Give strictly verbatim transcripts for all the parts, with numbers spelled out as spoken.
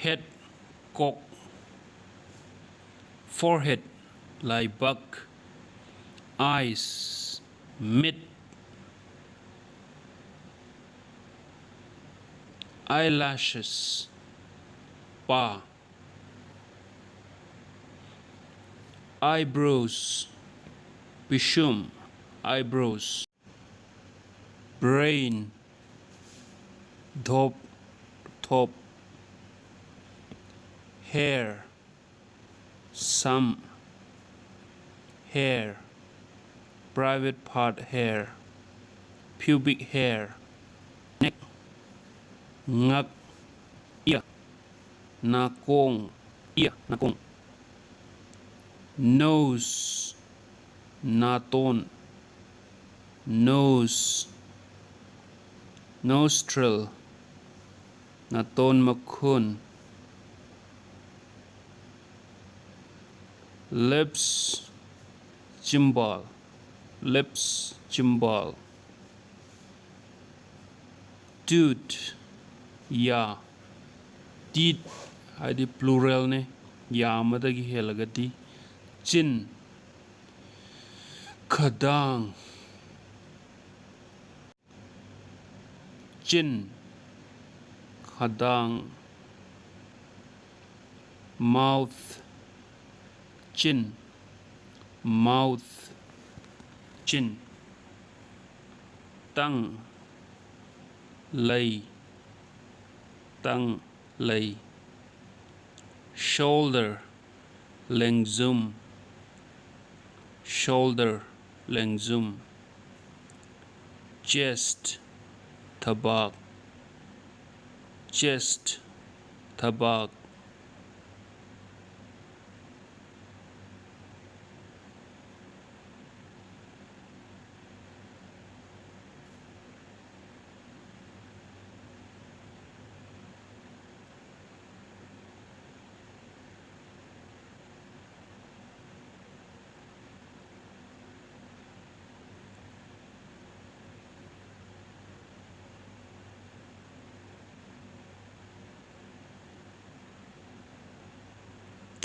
Head, ꯀꯣꯛ꯫ Forehead, ꯂꯥꯏꯕꯛ꯫ Eyes, ꯃꯤꯠ꯫ Eyelashes, ꯄꯥ꯫ Eyebrows, ꯄꯤꯁꯨꯝ, eyebrows꯫ Brain, ꯙꯣꯞ, ꯊꯣꯞ꯫ Hair, ꯁꯝ꯫ Hair, private part hair, pubic hair꯫ Neck, ꯉꯛ꯫ Ear, ꯅꯥꯀꯣꯡ꯫ Ear, ꯅꯥꯀꯣꯡ꯫ Nose, ꯅꯥꯇꯣꯟ꯫ Nose, nostril, ꯅꯥꯇꯣꯟ ꯃꯈꯨꯟ꯫ Lips, ꯆꯤꯝꯕꯥꯜ꯫ Lips, ꯆꯤꯝꯕꯥꯜ꯫ Tooth, ꯌꯥ꯫ Teeth ꯍꯥꯏꯗꯤ pluralꯅꯦ, ꯌꯥ ꯑꯃꯗꯒꯤ ꯍꯦꯜꯂꯒꯗꯤ꯫ Chin, ꯈꯗꯥꯡ꯫ Chin, ꯈꯗꯥꯡ꯫ Mouth, ꯆꯤꯟ꯫ Mouth, ꯆꯤꯟ꯫ Tongue, ꯂꯩ꯫ Tongue, ꯂꯩ꯫ Shoulder, ꯂꯦꯡꯖꯨꯝ꯫ Shoulder, ꯂꯦꯡꯖꯨꯝ꯫ Chest, ꯊꯕꯥꯛ꯫ Chest, ꯊꯕꯥꯛ꯫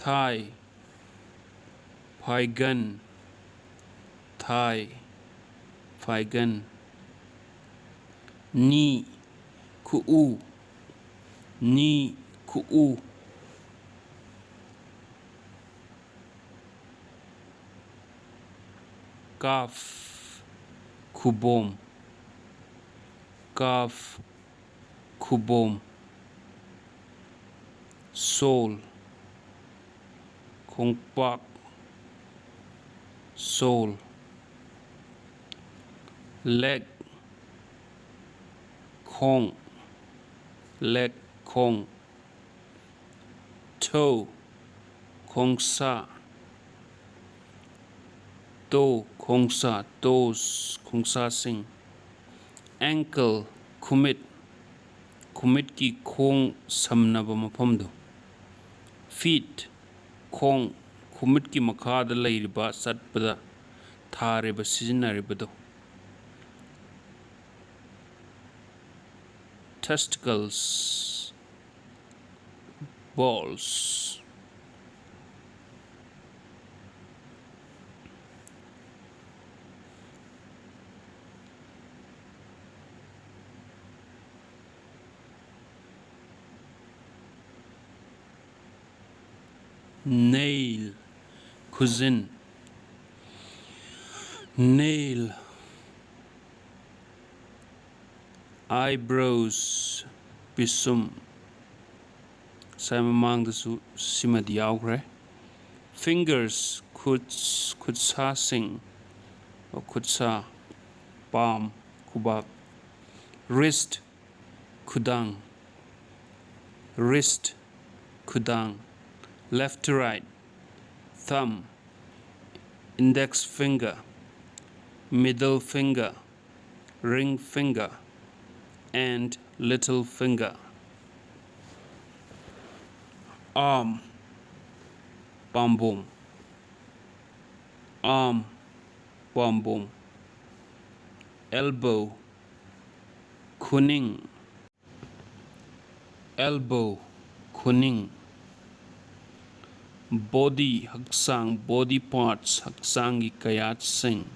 Thigh, ꯐꯥꯏꯒꯟ, thigh, ꯐꯥꯏꯒꯟ꯫ Knee, ꯈꯨꯎ, knee, ꯈꯨꯎ꯫ Calf, ꯈꯨꯕꯣꯝ, calf, ꯈꯨꯕꯣꯝ꯫ Sole, ꯈꯣꯡꯄꯥꯛ, sole꯫ Leg, ꯈꯣꯡ, leg, ꯈꯣꯡ꯫ Toe, ꯈꯣꯡꯁꯥ, toe, ꯈꯣꯡꯁꯥ, toes, ꯈꯣꯡꯁꯥꯁꯤꯡ꯫ Ankle, ꯈꯨꯃꯤꯠ, ꯈꯨꯃꯤꯠꯀꯤ ꯈꯣꯡ ꯁꯝꯅꯕ ꯃꯐꯝꯗꯣ꯫ Feet, ꯈꯣꯡ, ꯈꯨꯃꯤꯠꯀꯤ ꯃꯈꯥꯗ ꯂꯩꯔꯤꯕ, ꯆꯠꯄꯗ ꯊꯥꯔꯤꯕ, ꯁꯤꯖꯤꯟꯅꯔꯤꯕꯗꯣ꯫ Testicles, balls꯫ Nail, ꯈꯨꯖꯤꯟ꯫ Nail, eyebrows, ꯄꯤꯁꯨꯝ꯫ ꯉꯁꯥꯏ ꯃꯃꯥꯡꯗꯁꯨ ꯁꯤꯃꯗꯤ ꯌꯥꯎꯈ꯭ꯔꯦ꯫ Fingers, ꯈꯨꯠ, ꯈꯨꯠꯁꯥꯁꯤꯡ, ꯈꯨꯠꯁꯥ, palm, ꯈꯨꯕꯥꯛ꯫ Wrist, ꯈꯨꯗꯥꯡ, wrist, ꯈꯨꯗꯥꯡ꯫ Left to right, thumb, index finger, middle finger, ring finger, and little finger꯫ Arm, ꯄꯥꯝꯕꯣꯝ, arm, ꯄꯥꯝꯕꯣꯝ꯫ Elbow, ꯈꯨꯅꯤꯡ, elbow, ꯈꯨꯅꯤꯡ꯫ Body, ꯍꯛꯆꯥꯡ, body parts, ꯍꯛꯆꯥꯡꯒꯤ ꯀꯌꯥꯠꯁꯤꯡ꯫